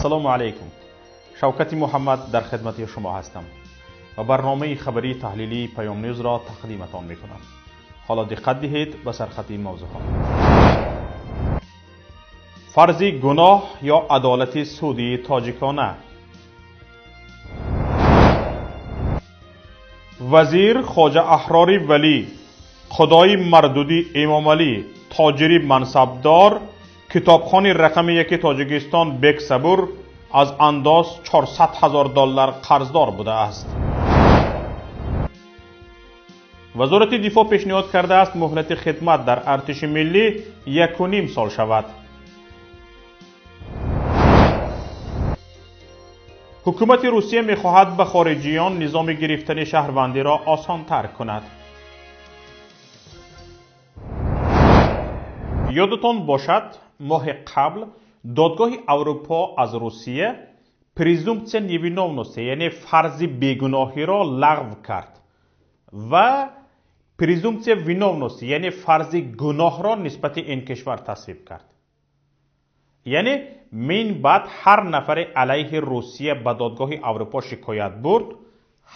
Ассалому алайкум. Шавкати Муҳаммад дар хидмати шумо ҳастам ва барномаи хабарии таҳлилии Паём Ньюзро тақдиматон мекунам. Ҳоло диққат диҳед ба сархати мавзӯъҳо. Фарзи гуноҳ ё адолати судии тоҷикона. Вазир Хоҷа Аҳрори Валӣ, худои мардуди Эмомалӣ, тоҷири мансабдор, китобхони рақами яки Тоҷикистон Бек Сабур аз андоз 400 ҳазор доллар қарздор будааст. Вазорати дифоъ пешниҳод кардааст муҳлати хидмат дар артиши миллӣ 1.5 сол шавад. Ҳукумати Русия мехоҳад ба хориҷиён низоми гирифтани шаҳрвандиро осонтар кунад. Ёдатон бошад, моҳи қабл додгоҳи Аврупо аз Русия презумпсия невиновности, яъне фарзи бегуноҳиро лағв кард ва презумпсия виновности, яъне фарзи гуноҳро нисбати ин кишвар тасвиб кард. Яъне мин баъд ҳар нафаре алайҳи Русия ба додгоҳи Аврупо шикоят бурд,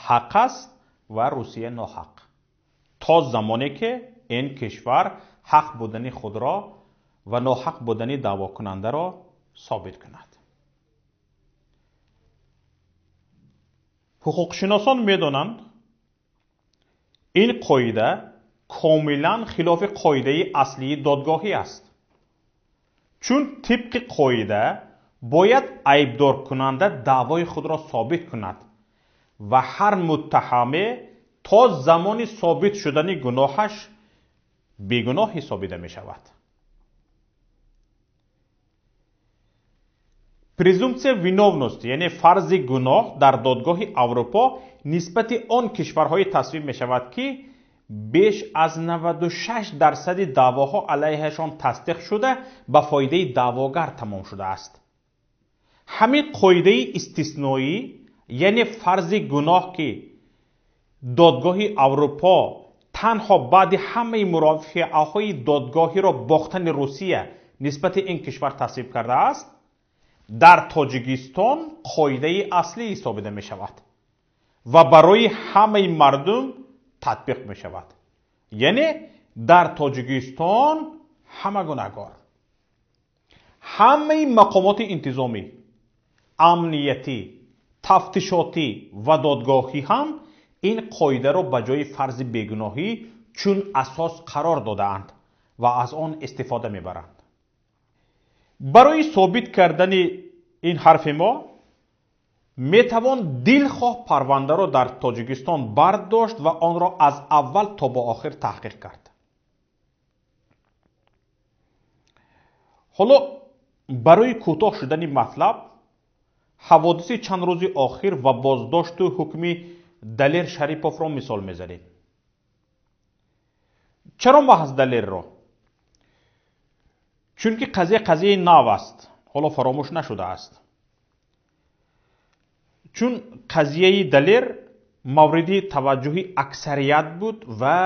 ҳақ аст ва Русия ноҳақ, то замоне ки ин кишвар ҳақ будани худро ва ноҳақ будани даъвокунандаро собит кунад. Ҳуқуқшиносон медонанд, ин қоида комилан хилофи қоидаи аслии додгоҳӣ аст. Чун тибқи қоида бояд айбдоркунанда даъвои худро собит кунад ва ҳар муттаҳаме то замони собит шудани гуноҳаш бегуноҳ ҳисобида мешавад. Презумпсия виновности, яъне фарзи гуноҳ дар додгоҳи Аврупо нисбати он кишварҳое тасвиб мешавад, ки беш аз 96% даъвоҳо алайҳашон тасдиқ шуда ба фоидаи даъвогар тамом шудааст. Ҳамин қоидаи истисноӣ, яъне фарзи гуноҳ, ки додгоҳи Аврупо танҳо баъди ҳамаи мурофиаҳои додгоҳиро бохтани Русия нисбати ин кишвар тасвиб кардааст, дар Тоҷикистон қоидаи аслӣ ҳисобида мешавад ва барои ҳамаи мардум татбиқ мешавад. Яъне дар Тоҷикистон ҳама гунаҳгор, ҳамаи мақомоти интизомӣ, амниятӣ, тафтишотӣ ва додгоҳӣ ҳам ин қоидаро ба ҷои фарзи бегуноҳӣ чун асос қарор додаанд ва аз он истифода мебаранд. Барои собит кардани ин ҳарфи мо метавон дилхоҳ парвандаро дар Тоҷикистон бардошт ва онро аз аввал то ба охир таҳқиқ кард. Ҳоло барои кӯтоҳ шудани матлаб, ҳаводиси чанд рӯзи охир ва боздошту ҳукми Далер Шариповро мисол мезанем. Чаро маҳз Далерро? Чунки қазия қазияи нав аст, ҳоло фаромӯш нашудааст. Чун қазияи Далер мавриди таваҷҷӯҳи аксарият буд ва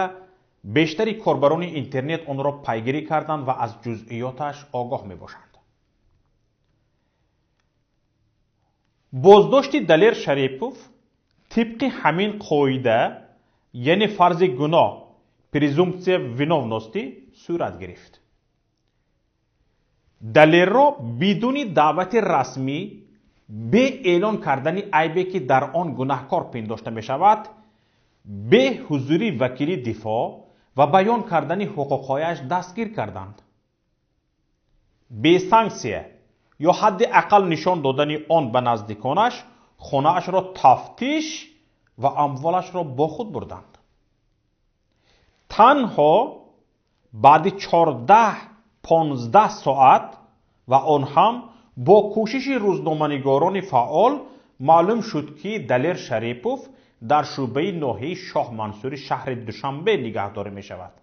бештари корбарони интернет онро пайгирӣ карданд ва аз ҷузъиёташ огоҳ мебошанд. Боздошти Далер Шарипов тибқи ҳамин қоида, яъне фарзи гуноҳ, презумпсия виновности сурат гирифт. Далерро бидуни даъвати расмӣ, бе эълон кардани айбе, ки дар он гунаҳкор пиндошта мешавад, бе ҳузури вакили дифоъ ва баён кардани ҳуқуқҳояш дастгир карданд. Бе санксия ё ҳадди ақал нишон додани он ба наздиконаш, хонаашро тафтиш ва амволашро бо худ бурданд. Танҳо баъди 14-15 соат ва он ҳам бо кӯшиши рӯзноманигорони фаъол маълум шуд, ки Далер Шарипов дар шӯъбаи ноҳияи Шоҳмансури шаҳри Душанбе нигаҳдорӣ мешавад.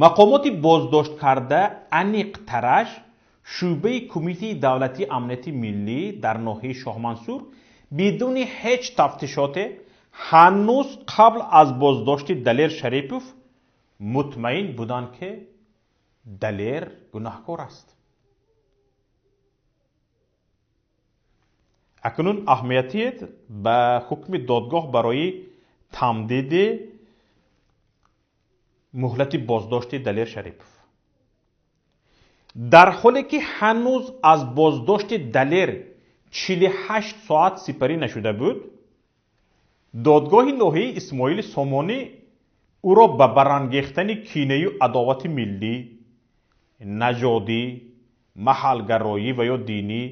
Мақомоти боздошткарда аниқтараш шӯъбаи Кумитаи давлатии амнияти миллӣ дар ноҳияи Шоҳмансур бидуни ҳеҷ тафтишоте ҳанӯз қабл аз боздошти Далер Шарипов мутмаин буданд, ки Далер гунаҳкор аст. Акнун аҳамиятият ба ҳукми додгоҳ барои тамдиди муҳлати боздошти Далер Шарипов. Дар ҳоле ки ҳанӯз аз боздошти Далер 48 соат сипарӣ нашуда буд, додгоҳи ноҳияи Исмоили Сомонӣ ӯро ба барангехтани кинаю адовати миллӣ, нажодӣ, маҳалгароӣ ва ё динӣ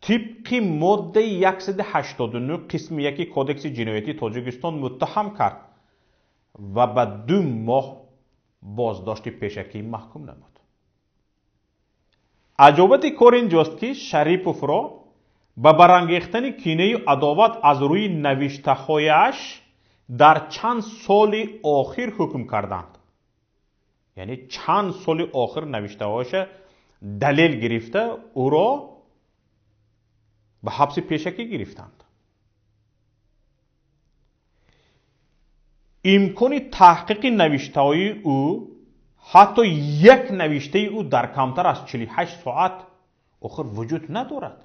тибқи моддаи 189 қисми 1 Кодекси ҷиноятии Тоҷикистон муттаҳам кард ва ба 2 моҳ боздошти пешакӣ маҳкум намуд. Аҷобати кор инҷост, ки Шариповро ба барангехтани кинаю адоват аз рӯи навиштаҳояш дар чанд соли охир ҳукм карданд. Яъне чанд соли охир навиштаҳояша далел гирифта ӯро ба ҳабси пешакӣ гирифтанд. Имкони таҳқиқи навиштаҳои ӯ, ҳатто як навиштаи ӯ дар камтар аз 48 соат охир вуҷуд надорад.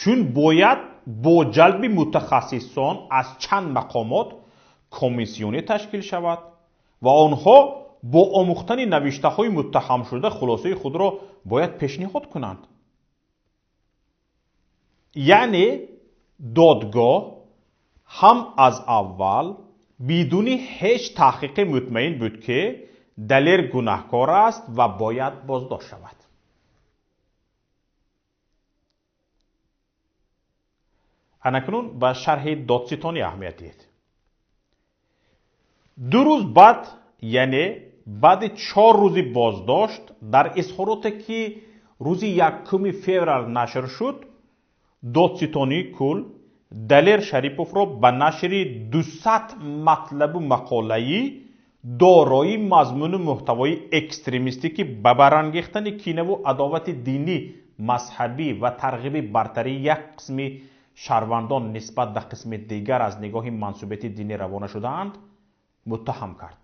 Чун бояд бо ҷалби мутахассисон аз чанд мақомот комиссионе ташкил шавад ва онҳо бо омӯхтани навиштаҳои муттаҳамшуда хулосаи худро бояд пешниҳод кунанд. Яъне додгоҳ ҳам аз аввал бидуни ҳеҷ таҳқиқе мутмаин буд, ки Далер гунаҳкор аст ва бояд боздошт шавад. Анакнун ба шарҳи додситонӣ аҳамият диҳед. 2 рӯз баъд, яъне баъди 4 рӯзи боздошт, дар изҳороте ки рӯзи 1 феврал нашр шуд, додситонии кул Далер Шариповро ба нашри 200 матлабу мақолаи дорои мазмуну муҳтавои экстремистӣ, ки ба барангехтани кинаву адовати динӣ, мазҳабӣ ва тарғиби бартарии як қисми шаҳрвандон нисбат ба қисми дигар аз нигоҳи мансубияти динӣ равона шудаанд, муттаҳам кард.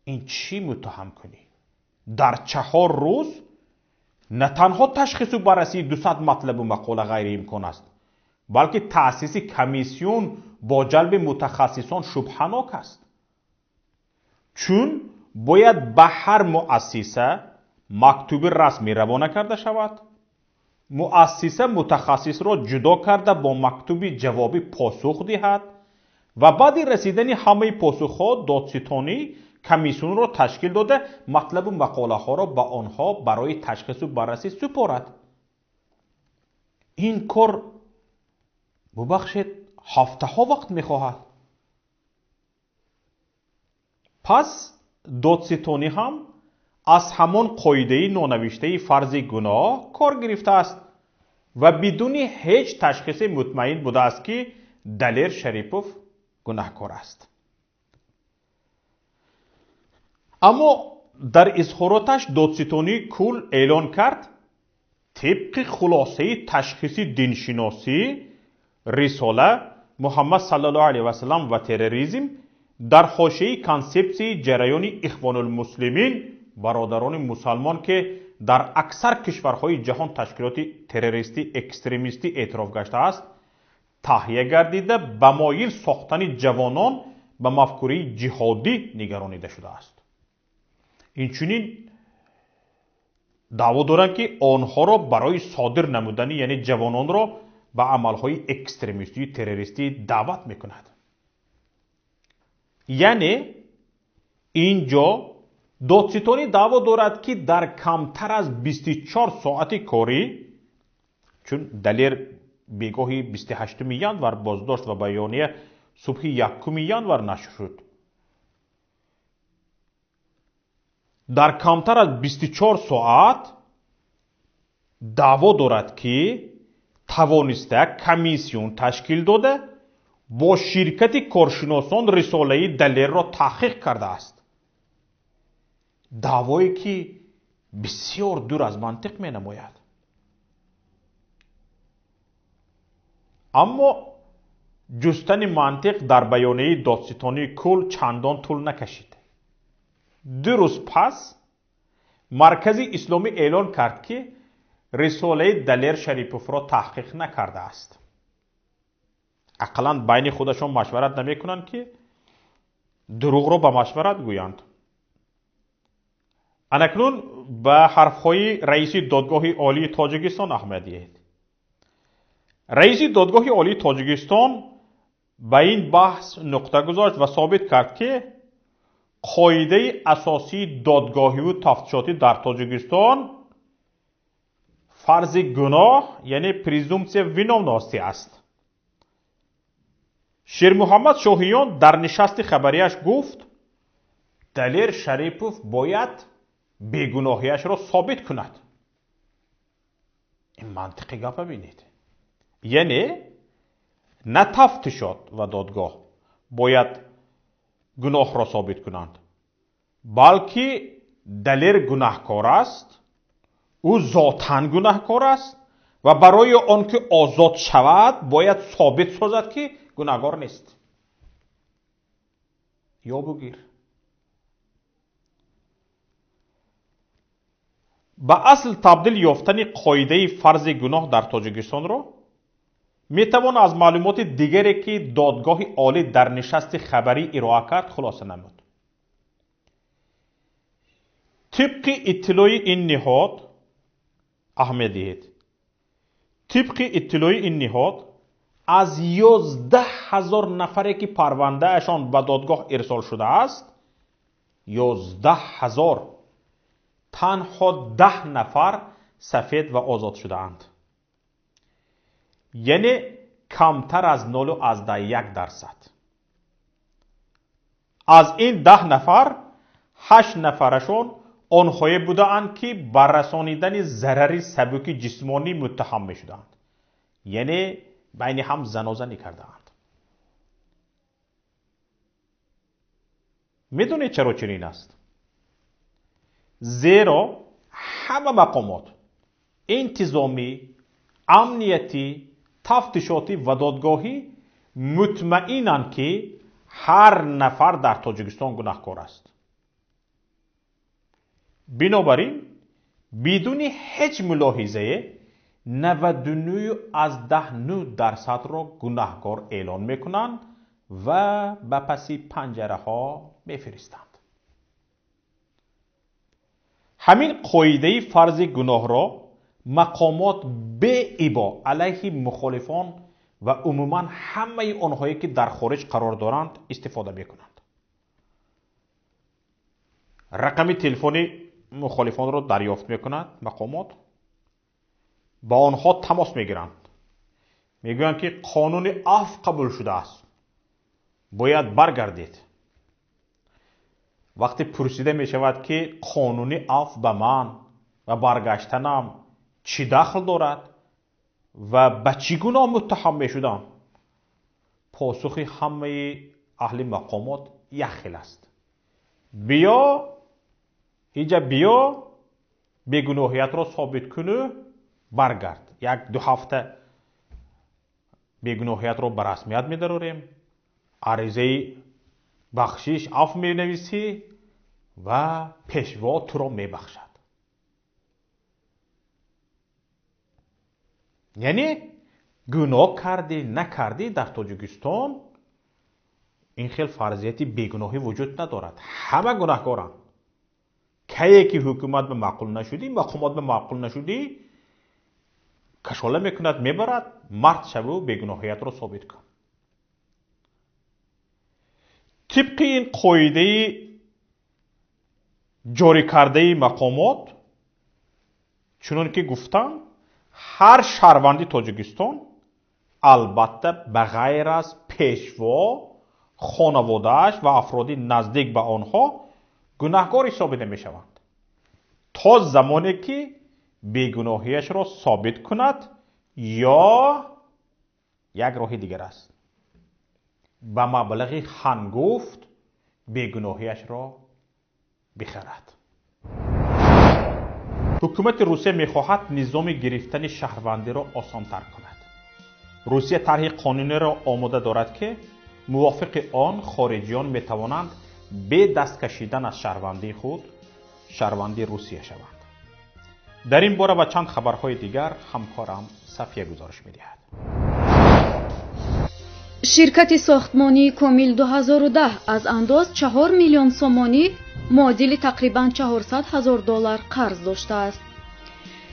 Ин чӣ муттаҳам кунӣ? Дар 4 рӯз на танҳо ташхису баррасии 200 матлабу мақола ғайриимкон аст, балки таъсиси комиссион бо ҷалби мутахассисон шубҳанок аст. Чун бояд ба ҳар муассиса мактуби расмӣ равона карда шавад, муассиса мутахассисро ҷудо карда бо мактуби ҷавобӣ посух диҳад ва баъди расидани ҳамаи посухҳо додситонӣ комиссионро ташкил дода матлабу мақолаҳоро ба онҳо барои ташхису баррасӣ супорад. Ин кор, бубахшед, ҳафтаҳо вақт мехоҳад. Пас додситонӣ ҳам аз ҳамон қоидаи нонавиштаи фарзи гуноҳ кор гирифтааст ва бидуни ҳеҷ ташхисе мутмаин будааст, ки Далер Шарипов гунаҳкор аст. Аммо дар изҳороташ додситонии кул эълон кард, тибқи хулосаи ташхиси диншиносӣ рисола Муҳаммад саллаллоҳу алайҳи васаллам ва терроризм дар ҳошияи консепсияи ҷараёни Ихвонулмуслимин, бародарони мусалмон, ки дар аксар кишварҳои ҷаҳон ташкилоти террористӣ экстремистӣ эътироф гаштааст, таҳия гардида ба моил сохтани ҷавонон ба мафкураи ҷиҳодӣ нигаронида шудааст. Инчунин даъво доранд, ки онҳоро барои содир намудани, яъне ҷавононро ба амалҳои экстремистию террористӣ даъват мекунад. Яъне ин ҷо додситонӣ даъво дорад, ки дар камтар аз 24 соати корӣ, чун Далер бегоҳи 28 январ боздошт ва баёния субҳи 1 январ нашр шуд, дар камтар аз 24 соат даъво дорад, ки тавониста комиссион ташкил дода бо ширкати коршиносон рисолаи Далерро таҳқиқ кардааст. Даъвое ки бисёр дур аз мантиқ менамояд. Аммо ҷустани мантиқ дар баёнияи додситонии кул чандон тӯл накашид. 2 рӯз пас Маркази Исломӣ эълон кард, ки рисолаи Далер Шариповро таҳқиқ накардааст. Ақаллан байни худашон машварат намекунанд, ки дурӯғро ба машварат гӯянд. Анакнун ба ҳарфҳои раиси Додгоҳи Олии Тоҷикистон аҳамият диҳед. Раиси Додгоҳи Олии Тоҷикистон ба ин баҳс нуқта гузошт ва собит кард, ки қоидаи асосии додгоҳиву тафтишотӣ дар Тоҷикистон фарзи гуноҳ, яъне презумпсия виновности аст. Шермуҳаммад Шоҳиён дар нишасти хабарияш гуфт, Далер Шарипов бояд бегуноҳияшро собит кунад. Ин мантиқи гапа бинед. Яъне на тафтишот ва додгоҳ бояд гуноҳро собит кунанд, балки Далер гунаҳкор аст, ӯ зотан гунаҳкор аст ва барои он ки озод шавад бояд собит созад, ки гунаҳкор нест. Ё бугир. Ба асл табдил ёфтани қоидаи фарзи гуноҳ дар Тоҷикистонро метавон аз маълумоти дигаре, ки Додгоҳи Олӣ дар нишасти хабарӣ ироа кард, хулоса намуд. Тибқи иттилои ин ниҳод, аҳамият диҳед, тибқи иттилои ин ниҳод аз 11 000 нафаре, ки парвандаашон ба додгоҳ ирсол шудааст, 11 000, танҳо 10 нафар сафед ва озод шудаанд. Яъне камтар аз 0,1%. Аз ин 10 нафар 8 нафарашон онҳое будаанд, ки ба расонидани зарари сабуки ҷисмонӣ муттаҳам мешуданд. Яъне байни ҳам занозанӣ кардаанд. Медонед чаро чунин аст? Зеро ҳама мақомот интизомӣ, амниятӣ, тафтишотӣ ва додгоҳӣ мутмаинанд, ки ҳар нафар дар Тоҷикистон гунаҳкор аст. Бинобар ин бидуни ҳеҷ мулоҳизае 99,9%-ро гунаҳкор эълон мекунанд ва ба паси панҷараҳо мефиристанд. Ҳамин қоидаи фарзи гуноҳро мақомот беибо алайҳи мухолифон ва умуман ҳамаи онҳое, ки дар хориҷ қарор доранд, истифода мекунанд. Рақами телефони мухолифонро дарёфт мекунад мақомот, ба онҳо тамос мегиранд, мегӯянд, ки қонуни афв қабул шудааст, бояд баргардед. Вақте пурсида мешавад, ки қонуни афв ба ман ва баргаштанам чӣ дахл дорад ва ба чӣ гуноҳ муттаҳам мешудам, посухи ҳамаи аҳли мақомот як хел аст: биё инҷа, биё бегуноҳиятро собит куну баргард, 1-2 ҳафта бегуноҳиятро ба расмият медарорем, аризаи бахшиш афв менависӣ ва пешво туро мебахшад. Яъне гуноҳ кардӣ накардӣ, дар Тоҷикистон ин хел фарзияти бегуноҳӣ вуҷуд надорад. Ҳама гунаҳкоранд. Кае ки ҳукумат ба маъқул нашудӣ, мақомот ба маъқул нашудӣ, кашола мекунад, мебарад, мард шаву бегуноҳиятро собит кун. Тибқи ин қоидаи ҷорӣ кардаи мақомот, чунон ки гуфтам, ҳар шаҳрванди Тоҷикистон, албатта ба ғайр аз пешво, хонаводааш ва афроди наздик ба онҳо, гунаҳкор ҳисобида мешаванд то замоне ки бегуноҳиашро собит кунад, ё як роҳи дигар аст, ба маблағи ҳангуфт бегуноҳиашро бихарад. Ҳукумати Русия мехоҳад низоми гирифтани шаҳрвандиро осонтар кунад. Русия тарҳи қонуниро омода дорад, ки мувофиқи он хориҷиён метавонанд бе даст кашидан аз шаҳрвандии худ шаҳрванди Русия шаванд. Дар ин бора ва чанд хабарҳои дигар ҳамкорам Сафия гузориш медиҳад. Ширкати сохтмонии Комил 2010 аз андоз 4 миллион сомонӣ, муодили тақрибан 400 ҳазор доллар қарз доштааст.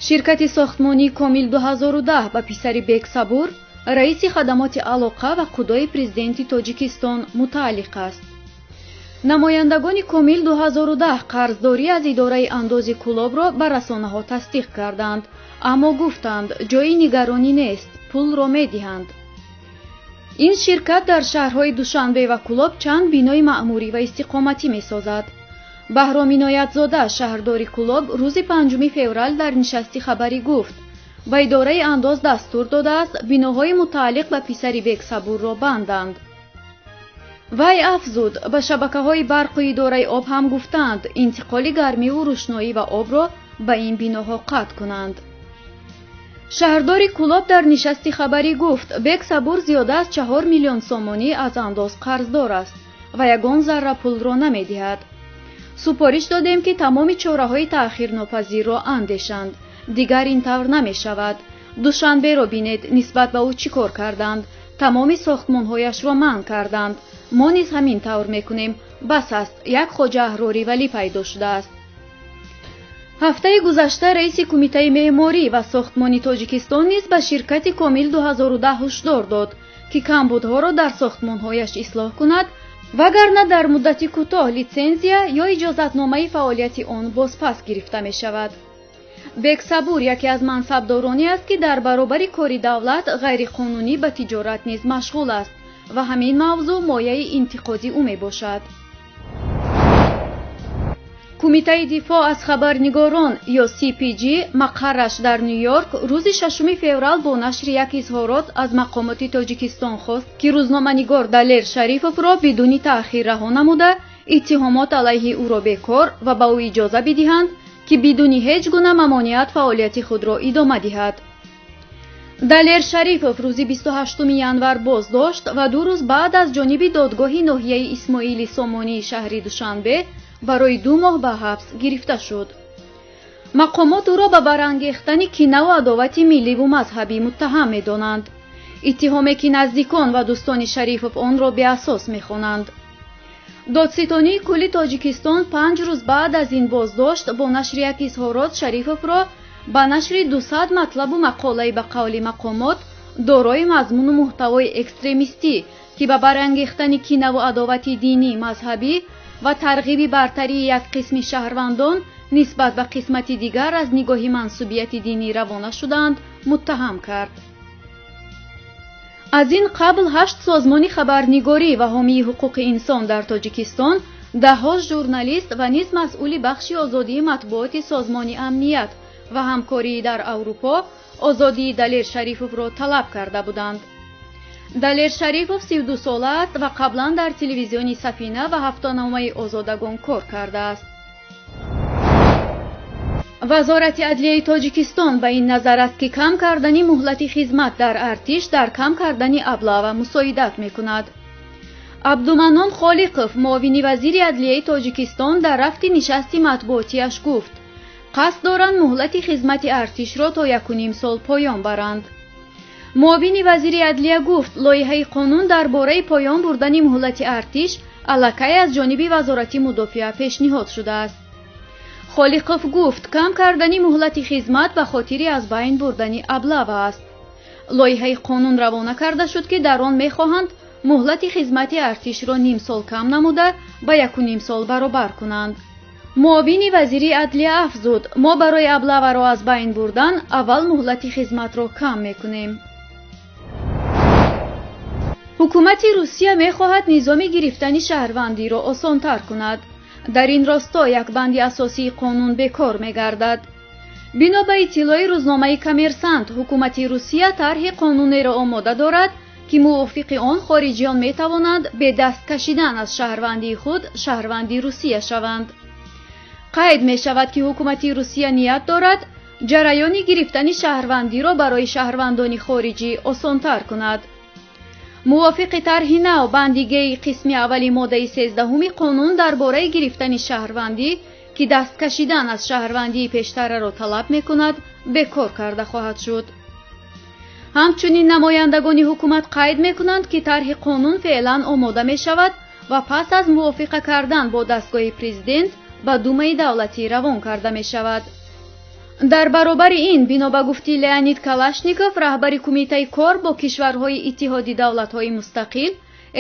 Ширкати сохтмонии Комил 2010 ба писари Бек Сабур, раиси хадамоти алоқа ва худои президенти Тоҷикистон мутааллиқ аст. Намояндагони Комил 2010 қарздорӣ аз идораи андози Кӯлобро ба расонаҳо тасдиқ карданд, аммо гуфтанд, ҷои нигаронӣ нест, пулро медиҳанд. Ин ширкат дар шаҳрҳои Душанбе ва Кӯлоб чанд бинои маъмурӣ ва истиқоматӣ месозад. Баҳром Иноятзода, шаҳрдори Кӯлоб, рӯзи 5 феврал дар нишасти хабарӣ гуфт, ба идораи андоз дастур додааст биноҳои мутааллиқ ба писари Бек Сабурро банданд. Вай афзуд, ба шабакаҳои барқу идораи об ҳам гуфтанд, интиқоли гармиву рӯшноӣ ва обро ба ин биноҳо қатъ кунанд. Шаҳрдори Кӯлоб дар нишасти хабарӣ гуфт, Бек Сабур зиёда аз 4 миллион сомонӣ аз андоз қарздор аст ва ягон зарра пулро намедиҳад. Супориш додем, ки тамоми чораҳои таъхирнопазирро андешанд. Дигар ин тавр намешавад. Душанберо бинед, нисбат ба ӯ чӣ кор карданд. Тамоми сохтмонҳояшро манъ карданд. Мо низ ҳамин тавр мекунем. Бас аст, як хоҷа Аҳрорӣ Валӣ пайдо шудааст. Ҳафтаи гузашта раиси кумитаи меъморӣ ва сохтмони Тоҷикистон низ ба ширкати Комил 2010 ҳушдор дод, ки камбудҳоро дар сохтмонҳояш ислоҳ кунад, вагарна дар муддати кӯтоҳ литсензия ё иҷозатномаи фаъолияти он бозпас гирифта мешавад. Бек Сабур яке аз мансабдороне аст, ки дар баробари кори давлат ғайриқонунӣ ба тиҷорат низ машғул аст ва ҳамин мавзӯъ мояи интиқоди ӯ мебошад. Кумитаи дифоъ аз хабарнигорон ё CPJ мақарраш дар Ню-Йорк рӯзи 6 феврал бо нашри як изҳорот аз мақомоти Тоҷикистон хост, ки рӯзноманигор Далер Шарифовро бидуни таъхир раҳо намуда, иттиҳомот алайҳи ӯро бекор ва ба ӯ иҷоза бидиҳанд, ки бидуни ҳеҷ гуна мамониат фаъолияти худро идома диҳад. Далер Шарифов рӯзи 28 январ боздошт ва 2 рӯз баъд аз ҷониби додгоҳи ноҳияи Исмоили Сомонии шаҳри Душанбе барои 2 моҳ ба ҳабс гирифта шуд. Мақомот ӯро ба барангехтани кинаву адовати милливу мазҳабӣ муттаҳам медонанд. Иттиҳоме, ки наздикон ва дӯстони Шарифов онро беасос мехонанд. Додситонии кулли Тоҷикистон 5 рӯз баъд аз ин боздошт бо нашри як изҳорот Шарифовро ба нашри 200 матлабу мақолаи ба қавли мақомот дорои мазмуну муҳтавои экстремистӣ, ки ба барангехтани кинаву адовати динӣ, мазҳабӣ ва тарғиби бартарии як қисми шаҳрвандон нисбат ба қисмати дигар аз нигоҳи мансубияти динӣ равона шудаанд, муттаҳам кард. Аз ин қабл 8 созмони хабарнигорӣ ва ҳомии ҳуқуқи инсон дар Тоҷикистон, даҳҳо журналист ва низ масъули бахши озодии матбуоти Созмони амният ва ҳамкории дар Аврупо озодии Далер Шарифовро талаб карда буданд. Далер Шарифов 32 сола аст ва қаблан дар телевизиони Сафина ва ҳафтаномаи Озодагон кор кардааст. Вазорати адлияи Тоҷикистон ба ин назар аст, ки кам кардани муҳлати хизмат дар артиш дар кам кардани аблава мусоидат мекунад. Абдуманнон Холиқов, муовини вазири адлияи Тоҷикистон, дар рафти нишасти матбуотиаш гуфт, қасд доранд муҳлати хизмати артишро то 1,5 сол поён баранд. Муовини вазири адлия гуфт, лоиҳаи қонун дар бораи поён бурдани муҳлати артиш аллакай аз ҷониби Вазорати мудофиа пешниҳод шудааст. Холиқов гуфт, кам кардани муҳлати хизмат ба хотири аз байн бурдани аблава аст. Лоиҳаи қонун равона карда шуд, ки дар он мехоҳанд муҳлати хизмати артишро ним сол кам намуда ба 1,5 сол баробар кунанд. Муовини вазири адлия афзуд, мо барои аблаваро аз байн бурдан аввал муҳлати хизматро кам мекунем. Ҳукумати Русия мехоҳад низоми гирифтани шаҳрвандиро осонтар кунад. Дар ин росто як банди асосии қонун бекор мегардад. Бино ба иттилои рӯзномаи Коммерсант, ҳукумати Русия тарҳи қонунеро омода дорад, ки мувофиқи он хориҷиён метавонанд бе даст кашидан аз шаҳрвандии худ шаҳрванди Русия шаванд. Қайд мешавад, ки ҳукумати Русия ният дорад ҷараёни гирифтани шаҳрвандиро барои шаҳрвандони хориҷӣ осонтар кунад. Мувофиқи тарҳи нав, банди Г қисми аввали моддаи 13 қонун дар бораи гирифтани шаҳрвандӣ, ки даст кашидан аз шаҳрвандии пештараро талаб мекунад, бекор карда хоҳад шуд. Ҳамчунин намояндагони ҳукумат қайд мекунанд, ки тарҳи қонун феълан омода мешавад ва пас аз мувофиқа кардан бо дастгоҳи президент ба Думаи давлатӣ равон карда мешавад. Дар баробари ин, бино ба гуфти Леонид Калашников, раҳбари Кумитаи кор бо кишварҳои Иттиҳоди давлатҳои мустақил,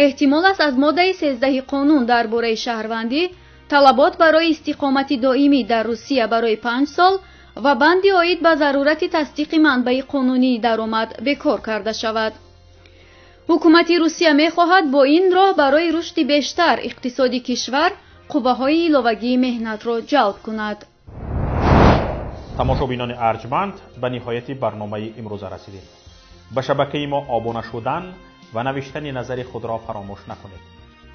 эҳтимол аст аз моддаи 13 қонун дар бораи шаҳрвандӣ талабот барои истиқомати доимӣ дар Русия барои 5 сол ва банди оид ба зарурати тасдиқи манбаи қонунии даромад бекор карда шавад. Ҳукумати Русия мехоҳад бо ин роҳ барои рушди бештар иқтисоди кишвар қувваҳои иловагии меҳнатро ҷалб кунад. Тамошобинони арҷманд, ба ниҳояти барномаи имрӯза расидем. Ба шабакаи мо обуна шудан ва навиштани назари худро фаромӯш накунед.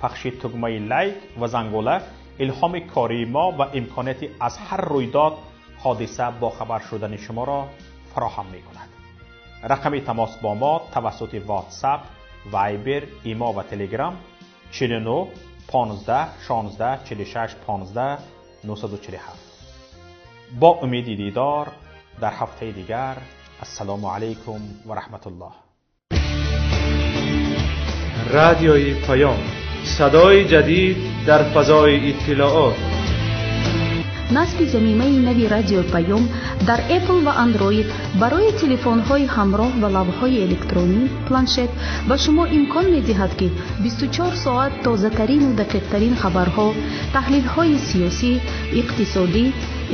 Пахши тугмаи лайк ва зангола илҳоми кории мо ва имконияти аз ҳар рӯйдод ҳодиса бохабар шудани шуморо фароҳам мекунад. Рақами тамос бо мо тавассути WhatsApp, Viber, Имо ва Telegram 49 15 16 46 15 947. Бо умеди дидор дар ҳафтаи дигар. Ассалому алайкум ва раҳматуллоҳ. Радиои Паём, садои ҷадид дар фазои иттилоот. Насби замимаи нави Радиои Паём дар Apple ва Android барои телефонҳои ҳамроҳ ва лавҳаҳои электронӣ, планшет ба шумо имкон медиҳад, ки 24 соат тозатарину дақиқтарин хабарҳо, таҳлилҳои сиёсӣ, иқтисодӣ,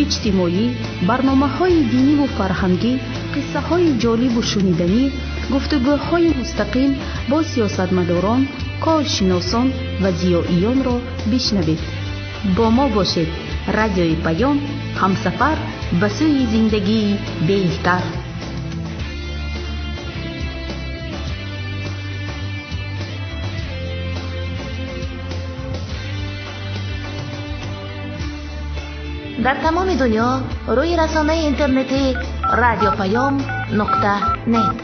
иҷтимоӣ, барномаҳои диниву фарҳангӣ, қиссаҳои ҷолибу шуниданӣ, гуфтугӯҳои мустақим бо сиёсатмадорон, коршиносон ва зиёиёнро бишнавед. Бо мо бошед. Радиои Паём, ҳамсафар ба сӯи зиндагии беҳтар. Дар тамоми дунё рӯи расонаи интернетӣ радиопаём.нет.